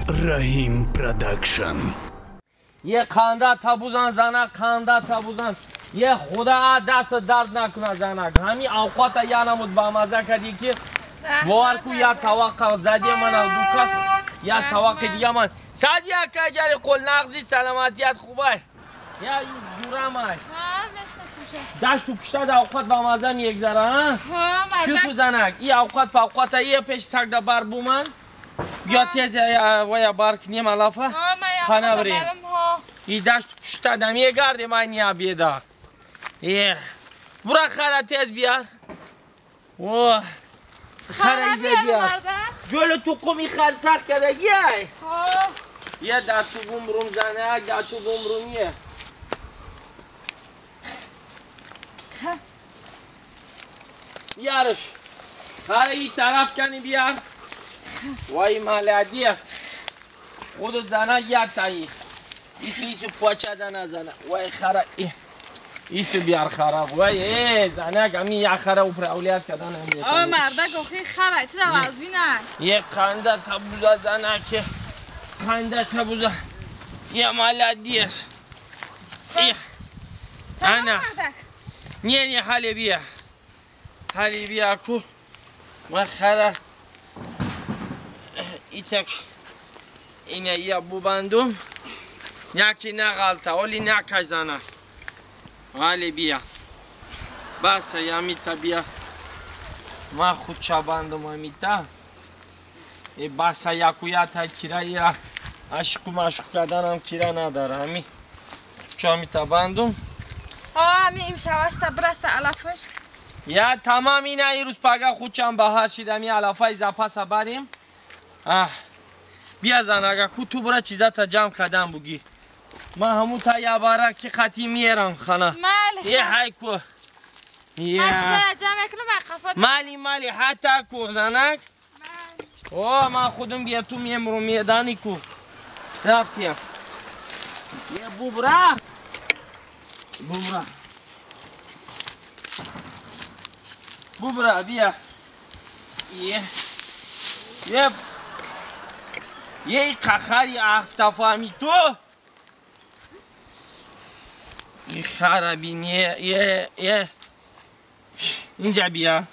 Раҳим Продакшн. Е қанда табузан занак, қанда табузан. Е худа даст дард накуна занак. Ҳами авқота я намуд ба маза кади ки бовар ку я таваққа заде мана ду кас я таваққи дига ман. Сади акаҷари қул нағзи саламатият хубай. Я ҷурамай. Дашту пушта да авқот ба маза мегзара, а? Чӣ ку занак? И авқот павқота е пеш сагда бар буман. Бیا тез вая бар кунем алафа. Хана бирем. И дашту пушта да мегардем ай ниябеда. Е. Бура хара тез биар. О. Хара изе биар. Ҷолу туқум и хар сахт када яй. Е дасту бумрум занак, дасту бумрум е. Ярш. Хара и тараф кани биар. Вай молодец. Худу зана я таи. Ису пача дана зана. Вай хара. Ису биар хара. Вай зана гами я хара управлять кадан ами. О мардак охи хара ти да вазбина. Е қанда табуза зана ке. Қанда табуза. Я молодец. Ана. Не не хали бия. Хали бия ку. Ма хара. Итак, ина я бубандум, няки нағалта, оли някаждана. Али бия. Баса ямита бия. Ма худ чабандум амита. Е баса якуята кира я ашқу машқу карданам кира надара. Ами чамита бандум. Ҳа, ами имшавашта браса алафаш. Я тамам ина ирӯз пага худчам баҳар шид ами алафаи запаса барем. Ах, бия занага ку ту бура чизата ҷамъ кардам бугӣ. Ман ҳамун та ябара ки қатӣ миерам хана. Е ҳай ку. Мали мали ҳатта ку занак. О, ман худум бия ту мемрум медани ку. Рафтем. Е бубра. Бубра. Бубра бия. Е. Е. Ей қахари афтафами ту. И хараби не е е. Инҷа бия.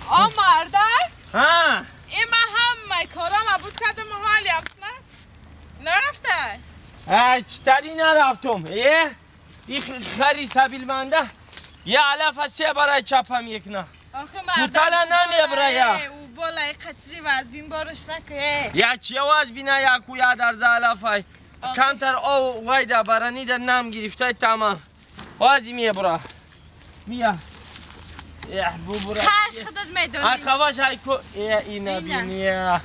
О мардак. Ҳа. Има ҳамаи корам абуд кардам ҳолиам нарафта. Ҳа, читари нарафтум. Е? И хари сабилманда. Я алафа се барай чапа мекна. Кутала намебрая. Болаи қачизи вазбин борш накӯ. Я чия вазбина яку я дар залафай. Камтар ов вайда барани дар нам гирифтай тамам. Вази мебра. Бия. Я бубра. Хай худат медонӣ. А қаваш ай ку е ина биния.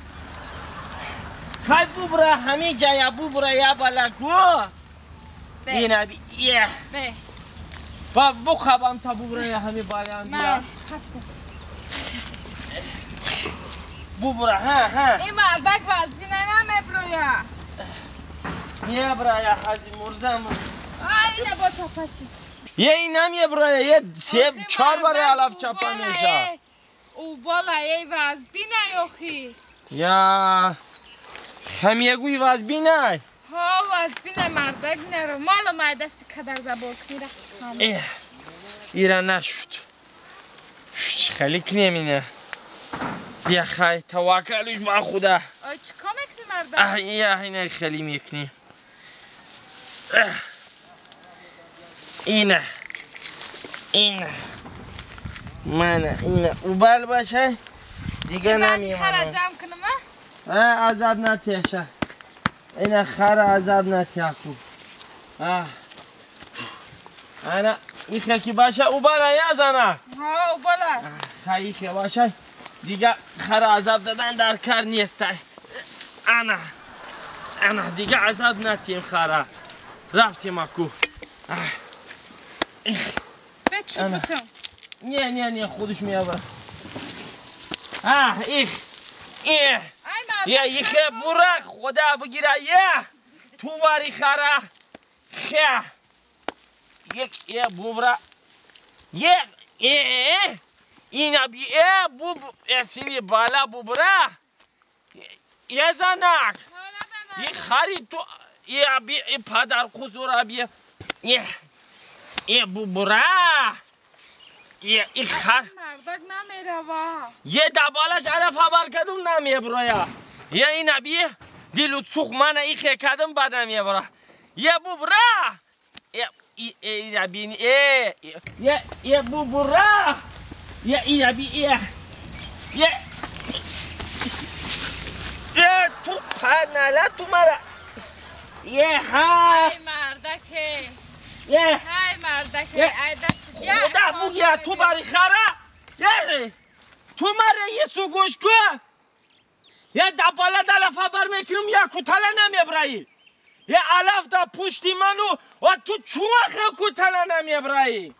Хай бубра ҳами ҷая бубра я балаку. Ина би е. Бе. Ба бухабам та бубра я ҳами балян бия. Бубра, ҳа, ҳа. Ин мардак вазбина намеброя. Мебрая, ҳази мурдам. Ай, ина бо чапашид. Е, ин намеброя, е, се, чор бари алаф чапа меша. Ӯ бола, ей вазбинай охи. Я, хамегӯи вазбинай? Ҳо, вазбинай мардак наро. Мало май дасти кадар забор кунира. Э, ира нашуд. Хеле кунем ина. Бия хай, таваккалуш ба худа. Ой, чӣ кор мекунӣ мардак? Аҳ, я ина хеле мекунӣ. Ина. Ина. Мана, ина. Убал баша. Дига намемонам. Хара ҷамъ кунам, а? А, азаб натеша. Ина хара азаб натяку. А. Ана, ихе ки баша, убала я занак. Ҳа, убала. Хай, ихе баша. Дига хара азаб дадан дар кар нестай. Ана. Ана, дига азаб натем хара. Рафтем аку. Бе чӯб бутам. Не, не, не, худаш меява. А, их. Э. Я ихе бура, худа бигира, я. Ту вари хара. Хе. Е, е, бубра. Е, е, е. Ина би е буб, е сини бала бубра. یه زنک یه خری تو یه بی پدر قصور بی یه یه ببره یه خر مردک نمیره یه دبالش علف خبر کردم نمیبره یه این بی دیلو سوخ من ایخه کردم بعد نمیبره یه ببره یه یه بی یه یه یه ببره یه یه بی یه یه یه تو پناله تو مرا یه ها ای مردکه یه ای مردکه ای دست خدا بگیا تو بری خره یه تو مرا یه سوگوش کو یه دپاله دلف خبر میکنم یا کتله نمیبرایی یه علف دا پشتی منو و تو چوخ کتله نمیبرایی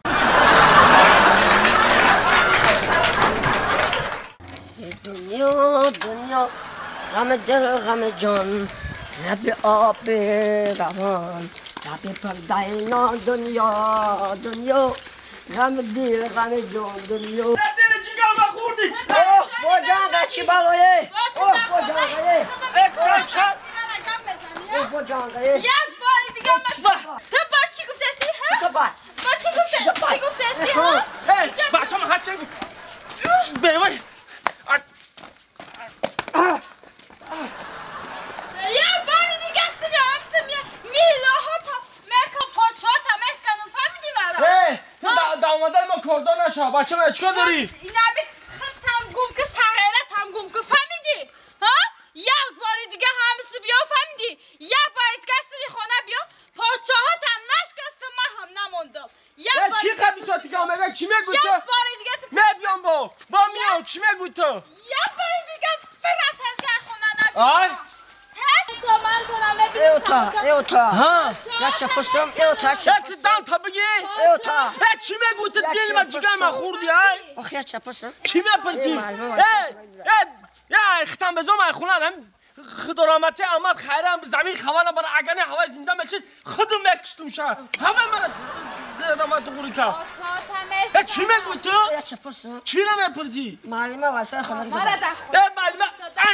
دنیا دنیا غم دل غم جان لب آب روان لب پردینا دنیا دنیا غم دل غم جان دنیا دل جیگر ما خوردی اوه با جان چی بالایه اوه با جان اوه با جان یک بار دیگه تو با چی گفتی ها با چی گفتی چی گفتی ها بچه‌م هرچی به یه بار دیگه سنی همسه میلا ها تا مکا پاچا تا مشکنم فهمیدی مرا تو دامادر ما کردان نشا بچه من چیکار داری؟ این همی خود گم که سغیره تم گم که فهمیدی؟ ها؟ یک بار دیگه همسه بیا فهمیدی؟ یک بار دیگه سنی خانه بیا پاچا ها تا نشکستم من هم نموندم چی قبلی ساعتی که آمده چی میگو تو؟ یک بار دیگه تو نه بیام با میام چی میگو تو؟ یک بار دیگه برم تزگاه خونه نبیا اوتا ها یا پسم اوتا چه دان تا بگی اوتا چی میگو تو دل ما جگر ما خوردی ای آخ یا پسم چی میپرسی ای یا ختم بزن من خونه هم خدا رحمت احمد خیرم زمین خوانم برای اگنه هوای زنده میشه خودم میکشتم شد هوا من رحمت قوری کا چی میگو تو چی نمیپرسی معلمه وظیفه خونگی ای معلمه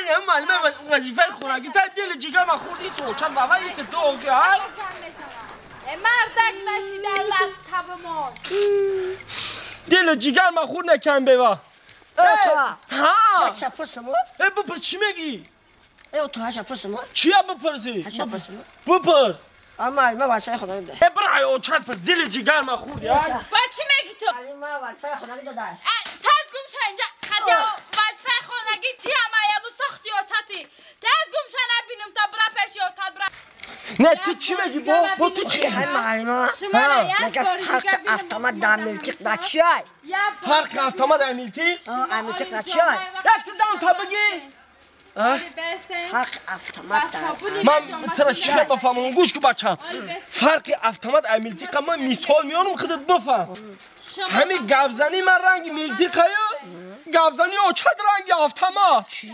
ای معلمه وظیفه خونگی تا دل جگر ما خوردی سوچن بابا این تو اوکی های مردک نشیده لطب ما دل جگر ما خورد نکن بیوا اوتا ها چه پرسم ای بپرس چی میگی ای تو هاشا پرسم چیا بپرسی هاشا پرسم بپرس اما ما واسه خدا ده ای برای او چت پرس دل جگر ما خوردی با چی میگی تو ما واسه خدا ده تاز گم شو اینجا خطی وظیفه خانگی تی اما یه ساختی و تاتی تاز گم شو نبینم تا برا پیش یا تا برا نه تو چی میگی با تو چی معلمه مگه فرق افتامد در ملتیق در چیه فرق افتامد در ملتیق ملتیق در چیه یا تو دام تا بگی فرق افتامد در من ترا چی بفهمم گوش کو بچم فرق افتامد در ملتیق من مثال میارم خودت بفهم همین گبزنی من رنگ ملتیقه گبزنی اوچد رنگ افتاما چی؟